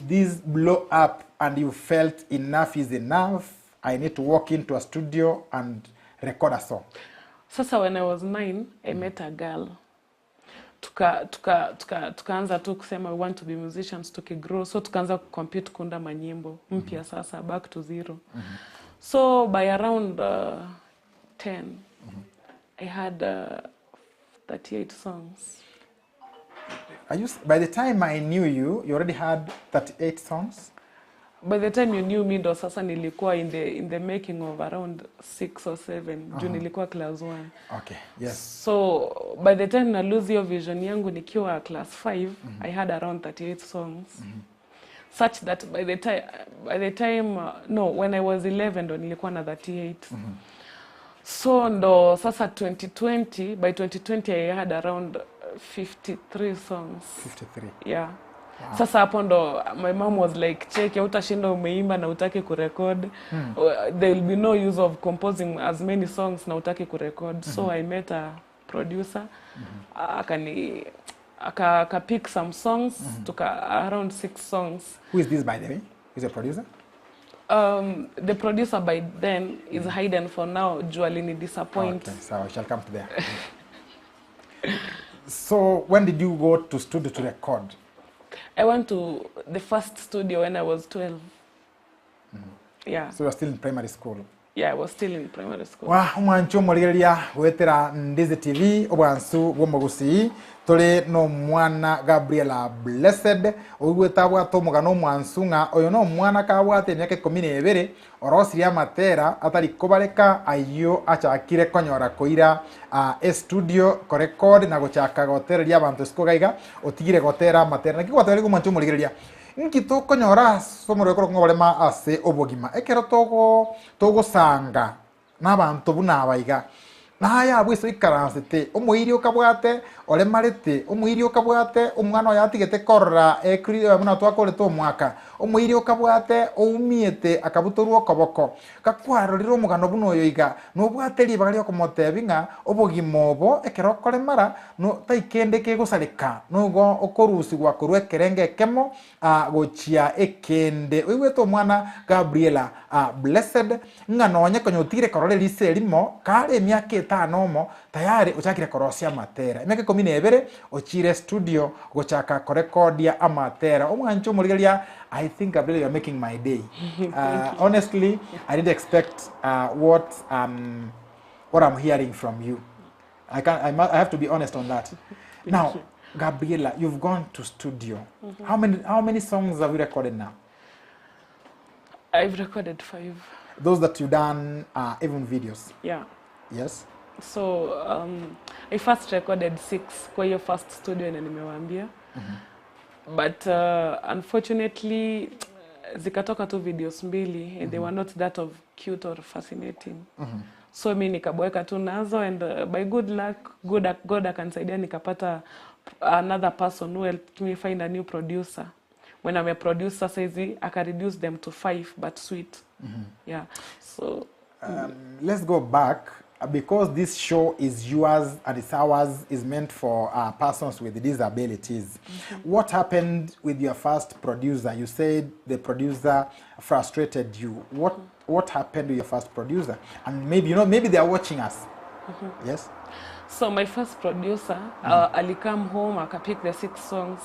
S2: this blow up and you felt enough is enough? I need to walk into a studio and record a song.
S3: Sasa when I was 9, I met a girl. Tukaanza tu kusema we want to be musicians tukigrow, so tukaanza kucompete kuunda manyimbo mpya sasa back to zero. So by around 10 I had 38 songs.
S2: By the time I knew you, you already had 38 songs?
S3: By the time you knew me ndo sasa nilikuwa in the making of around 6 or 7 juu nilikuwa class 1.
S2: Okay, yes.
S3: So by the time na lose hiyo vision yangu nikiwa class 5, I had around 38 songs. Such that by the time no, when I was 11 ndo nilikuwa na 38. So ndo sasa 2020, by 2020 I had around 53 songs.
S2: 53.
S3: Yeah. Sasa hapo ndo my mom was like, "Cheki, utashinda umeimba na utaki kurecord. There will be no use of composing as many songs na utaki kurecord." So I met a producer, aka pick some songs, tuka around six songs.
S2: Who is this, by the way? Who's the producer?
S3: The producer by then is hidden for now juu alini disappoint.
S2: Okay, so I shall come to there. So when did you go to studio to record?
S3: I went to the first studio when I was 12. Yeah.
S2: So you were still in primary school.
S3: Yeah, I was still in primary school.
S2: Wa omwancho omorigereria gwetera Ndizi TV obwansu bw'omogusii turi no mwana Gabriela Blessed oigwete abwate omogano omwansu ng'a oyo no omwana kabwate emiaka 12 orosirie amatera atari kobareka ayio achakire konyora koira estudio korecord na gochaka gotereria abanto isiko gaiga otigire gotera amatera naki gwatebire omwancho omorigereria nki tokonyora ase omorero korokong'a barema ase obogima ekero togo togosanga n'abanto buna abaiga naya abwo ikaransete omoiri okabwate oremarete omoiri okabwate omwana oyo atigete korora ekuri buna twakorete omwaka omoiri okabwate oumiete akabutorwa okoboko gakwarorire omogano buna oyo iga nobwate ribaga riokomotebi ng'a obogima obo ekero okoremara no taikende kegosareka nogo okorusigwa korwa ekerenge ekemo gochia ekende oigwete omwana Gabriela Blessed ng'a nonye konya otigire korora erisa erimo kare emiaka etano omo tayari ochakire korosia amatera emiaka 12 ochire studio gochaka korekodia amatera omwancho omorigereria. I think, Gabriela, you're making my day. Honestly, I didn't expect what I'm hearing from you. I can I, I have to be honest on that. Now,
S3: you.
S2: Gabriela, you've gone to studio. How many songs have you recorded now?
S3: I've recorded five.
S2: Those that you've done, even videos?
S3: Yeah.
S2: Yes.
S3: So I first recorded six kwa hiyo first studio na nimewaambia, but unfortunately zikatoka tu videos mbili and they were not that of cute or fascinating, so mi nikaboeka tu nazo. And by good luck, God akanisaidia nikapata another person who helped me find a new producer. When I'm a producer saizi aka reduce them to five, but sweet. Yeah, so
S2: Let's go back because this show is yours and it's ours, is meant for persons with disabilities. What happened with your first producer? You said the producer frustrated you. What happened to your first producer? And maybe maybe they are watching us. Yes.
S3: So my first producer alicome home, akapick the six songs,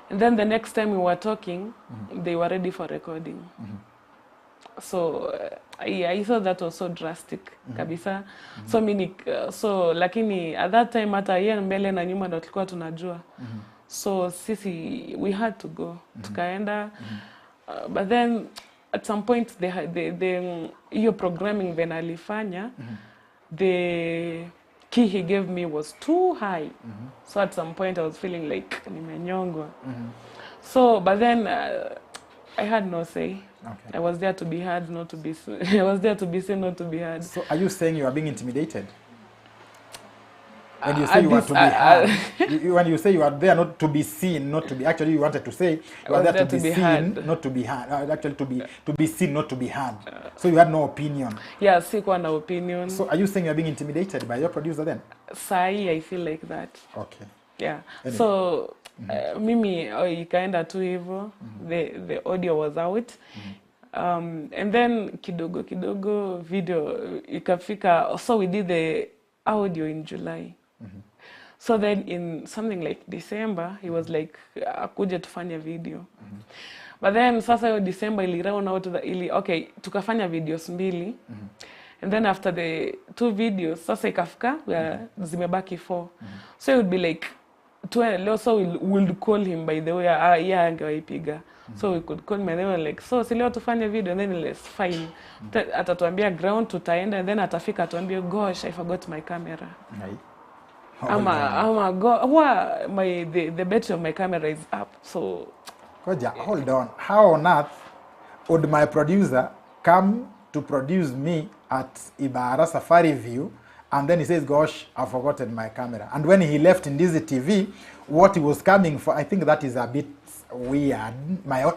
S3: and then the next time we were talking, they were ready for recording. So I thought that was so drastic kabisa. So mi so lakini at that time hata yeye mbele na nyuma ndo tulikuwa tunajua. So sisi we had to go. Tukaenda, but then at some point the hiyo programming then alifanya, the key he gave me was too high. So at some point I was feeling like nimenyongwa. So but then I had no say.
S2: Okay.
S3: I was there to be heard, not to be seen. I was there to be seen, not to be heard.
S2: So are you saying you are being intimidated? When you
S3: Uh,
S2: say you
S3: at
S2: are
S3: this-
S2: to be heard, when you say you are there not to be seen, not to be actually you wanted to say you are
S3: was
S2: there to
S3: there
S2: be
S3: to be
S2: seen,
S3: heard.
S2: not to be heard. Actually, to be seen, not to be heard. So you had no opinion.
S3: Yeah, sikuwa na opinion.
S2: So are you saying you are being intimidated by your producer then?
S3: Sahi, I feel like that.
S2: Okay.
S3: Yeah.
S2: Anyway.
S3: So mimi ikaenda tu hivyo. The audio was out. And then kidogo kidogo video ikafika. So we did the audio in July. So then in something like December, he was like, akuje tufanye video. But then sasa hiyo December ili round out the, ili, okay, tukafanya videos mbili. And then after the two videos, sasa ikafika, zimebaki 4. So it would be like, leo so we'll call him by the way, yeah, angewaipiga. So we could call him and they were like, so si leo tufanye video, and then it's fine. Atatuambia ground tutaenda, and then atafika atuambie, gosh, I forgot my camera.
S2: Right.
S3: Ama go, huwa my, the battery of my camera is up, so
S2: Koja, hold on. How on earth would my producer come to produce me at Ibara Safari View, and then he says, gosh, I've forgotten my camera. And when he left Ndizi TV, what he was coming for, I think that is a bit weird.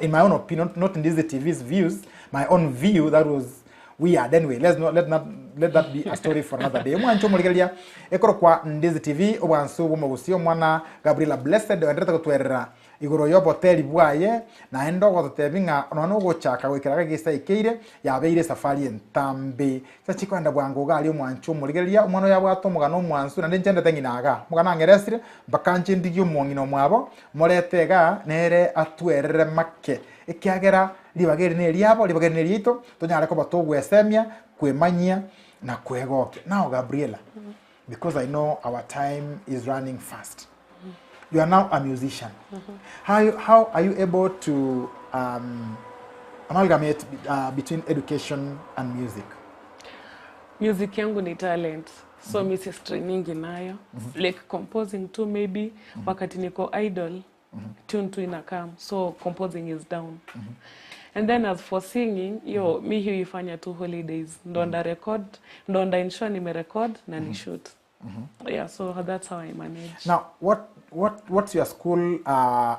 S2: In my own opinion, not Ndizi TV's views, my own view, that was weird. Anyway, let's not, let not, let that be a story for another day. Mwancho muligeria ekoro kwa Ndizi TV obwansu bw'omogusio mwana Gabriela Blessed oenderete gotwerera igoro y'oboteri bwaye naende ogototebi ng'a nonya ogochaka goikera gagesa ikeire yabeire safari entambe sachikwenda bwango iga aria omwancho omorigereria omwana oyo abwate omogano omwansu naende nchendete ng'ina iga omogano ang'eresire mpaka nche ndigie omong'ina omwabo morete iga nere atwerere make ekiagera ribaga eri na eriabo ribaga eri na eriaito tonyare koba togwesemia kwemanyia na kwegokia. Now Gabriela, because I know our time is running fast, you are now a musician. How are you able to amalgamate between education and music?
S3: Music yangu ni talent, so mi si training nayo. Like composing too maybe, wakati niko idle, tune tu inakam, so composing is down. And then as for singing, yo, mi hiyo ifanya tu holidays, ndo nda record, ndo nda ensure nimerecord na ni shoot. Yeah, so that's how I manage.
S2: Now, what's your school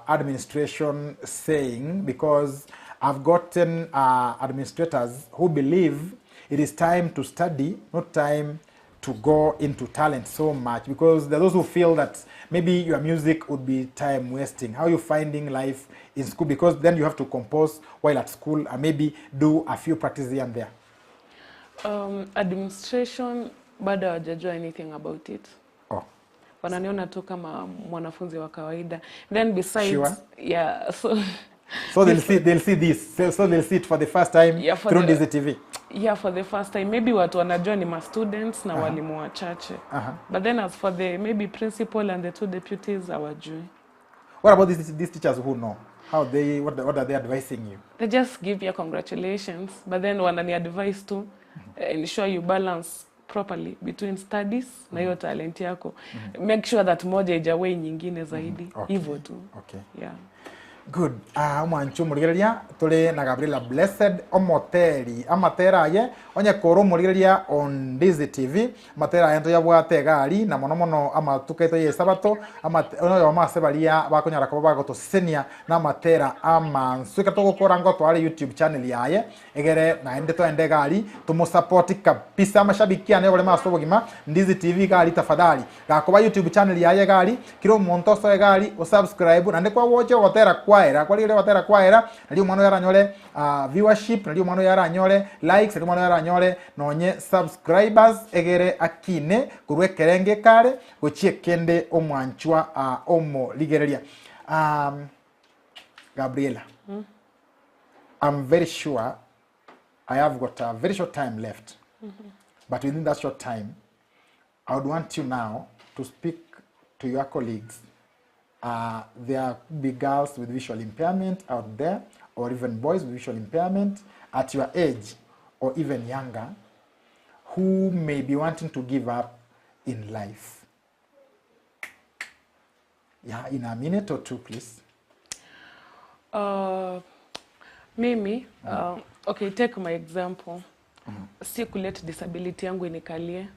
S2: administration saying? Because I've gotten administrators who believe it is time to study, not time to go into talent so much, because there are those who feel that maybe your music would be time wasting. How are you finding life in school? Because then you have to compose while at school and maybe do a few practices here and there.
S3: Administration bado hawajajua anything about it.
S2: Oh.
S3: Wananiona tu kama mwanafunzi wa kawaida. Then besides,
S2: Sure.
S3: yeah, so
S2: So they'll see, they'll see this. So they'll see it for the first time
S3: Yeah, for
S2: through
S3: the
S2: Ndizi TV.
S3: Yeah, for the first time. Maybe watu wanajua ni ma students na walimu wachache. But then as for the maybe principal and the two deputies hawajui.
S2: What about these teachers who know? What are they advising you?
S3: They just give you congratulations, but then wanani advise to ensure you balance properly between studies na hiyo talent yako. Make sure that moja haijawei nyingine zaidi. Hivyo tu. Yeah.
S2: Good. Mwanchu murigereria tuli na Gabriela Blessed omoteri amatera aye onye koro murigereria on Ndizi TV matera aye ntoyabwate egari na mono mono amatuko aito ya esabato oyo mase baria bakonyara koba bagotosesenia na amatera amansu ekero togokora ngo tware YouTube channel yaye egere naende toende egari tomosupport kabisa amashabiki ane ore maso obogima Ndizi TV gari tafadhali gakoba YouTube channel yaye gari kiro omonto osoe gari osubscribe naende kwagocha ogotera kwaera kwarire gotera kwaera nari omwana oyo aranyore viewership nari omwana oyo aranyore likes nari omwana oyo aranyore nonye subscribers egere akine korwa ekerenge kare gochie kende omwanchwa omorigereria. Gabriela, I'm very sure I have got a very short time left. But within that short time, I would want you now to speak to your colleagues. There could be girls with visual impairment out there, or even boys with visual impairment at your age or even younger, who may be wanting to give up in life. Yeah, in a minute or two, please.
S3: Mimi, okay take my example, si kulet disability yangu inikalie.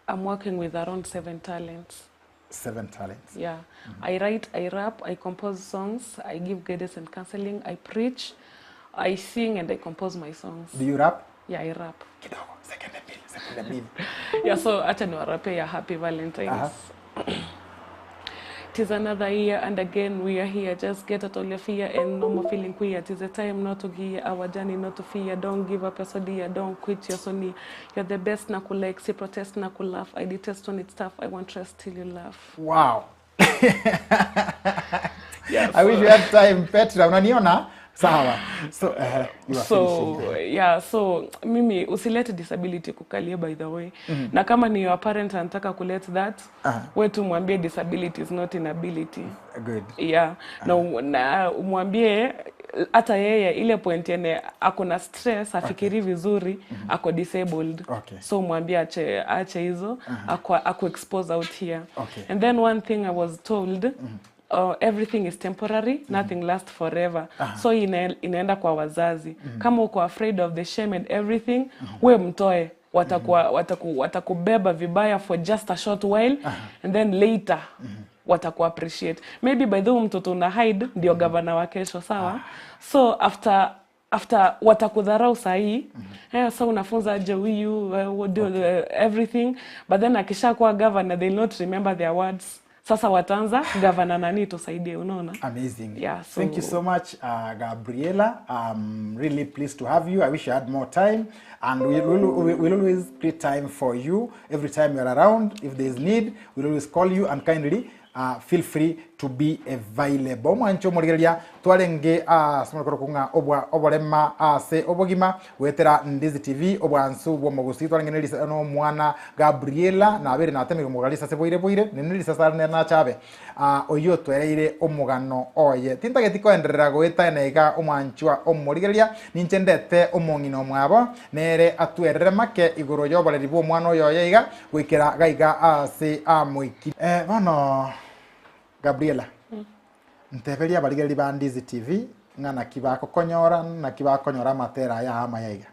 S3: I'm working with around seven talents.
S2: Seven talents.
S3: Yeah. I write, I rap, I compose songs, I give guidance and counseling, I preach, I sing and I compose my songs.
S2: Do you rap?
S3: Yeah, I rap.
S2: Kidogo, sekunde mbili, sekunde mbili.
S3: Yeah, so acha niwarape ya Happy Valentine's. Tis another year and again we are here. Just get out all your fear and no more feeling queer. Tis a time not to gear our journey, not to fear. Don't give up your so dear, don't quit your so near. You're the best na kulike, si protest na kulaugh. I detest when it's tough. I won't rest till you laugh.
S2: Wow.
S3: Yeah,
S2: I wish we had time Petra, unaniona? Sawa. So, you are
S3: so
S2: finishing.
S3: yeah, so mimi usilete disability kukalia by the way. Na kama ni your parent anataka kulet that, we tu mwambie disability is not inability.
S2: Good.
S3: Yeah, na, na umwambie hata yeye ile point yene ako na stress afikiri vizuri ako disabled.
S2: Okay.
S3: So mwambie ache ache hizo ako, ako expose out here.
S2: Okay.
S3: And then one thing I was told everything is temporary, nothing lasts forever. So inaenda kwa wazazi. Kama uko afraid of the shame and everything, we mtoe watakuwa watakubeba vibaya for just a short while and then later wataku appreciate. Maybe by the way mtoto una hide ndio gavana wa kesho, sawa? So after watakudharau sahii, so unafunza aje huyu do everything, but then akishakuwa governor they'll not remember their words. Sasa wataanza governor nani tusaidie, unaona?
S2: Amazing.
S3: Yeah, so
S2: Thank you so much, Gabriela. I'm really pleased to have you. I wish I had more time. And we'll always create time for you every time you're around. If there's need, we'll always call you and kindly feel free to be available. Mwancho morigereria twarenge simorokoro kunga obwa oborema ase obogima gwetera Ndizi TV obwansu bwo mogusi twarenge nelisa no mwana Gabriela na abere natemire mugarisa se boire boire nelisa sare na chabe oyo twereire omugano oye tintageti koenderera gweta enega omwanchwa omorigereria ninchendete omong'ina omwabo nere atwerere make igoro yoboreri bwo omwana oyo oyo iga gwikera gaiga ase amoiki bono Gabriela, nteberia abarigereri ba Ndizi TV ng'a naki bakokonyora naki bakonyora amatera aya amaya iga.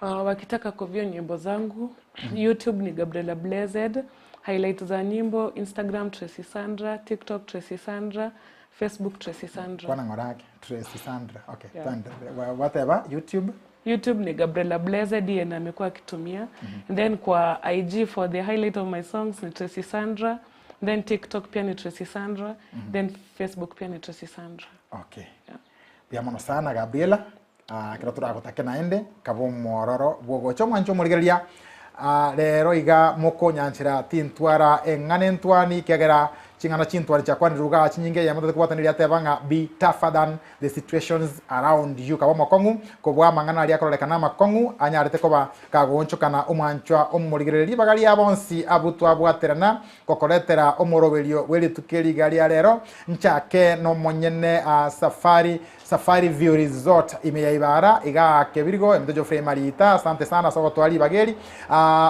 S3: Wakitaka kuview nyimbo zangu, YouTube ni Gabriela Blessed, highlight za nyimbo Instagram Tracy Sandra, TikTok Tracy Sandra, Facebook Tracy Sandra.
S2: Kwana ng'orake Tracy Sandra. Okay,
S3: Yeah.
S2: Sandra. Whatever, YouTube.
S3: YouTube ni Gabriela Blessed yeye na amekuwa akitumia. And then kwa IG for the highlight of my songs ni Tracy Sandra. Then TikTok pia ni Tracy Sandra. Then Facebook pia ni Tracy Sandra.
S2: Okay.
S3: Yeah.
S2: Biamono sana Gabriela. Kero turagotake naende kabo mororo bwogocha omwancho omorigereria rero iga mokonyanchera tintwara eng'ana entwani kiagera ching'ana chintwani chiakwanire chinyinge yamotete kobwataniria ateba ng'a be tougher than the situations around you kabo omokong'u kobwa amang'ana aria akororekana amakong'u anyarete koba kagonchokana omwanchwa omorigereria ribaga ria bonsi abwo twabwaterana gokoretera omoroberio bwa erituko eriga ria rero nchake nomonyene Safari View Resort ime ya Ibara iga kebirigo emito Geoffrey Marita asante sana soko twari bageri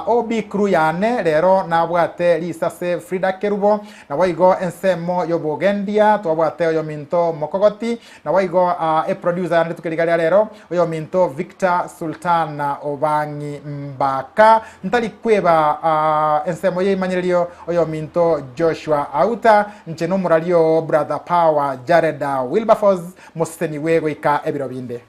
S2: OB crew yane rero nabwate risase Frida Kerubo na waigo ensemo yobogendia twabwate oyo minto Mokogoti na waigo e producer yane tukeriga rero oyo minto Victor Sultana Obangi Mbaka ntari kweba ensemo yeimanyererio oyo minto Joshua Auta nche nomurario Brother Power Jareda Wilberforce Moseni wego ika ebiro binde.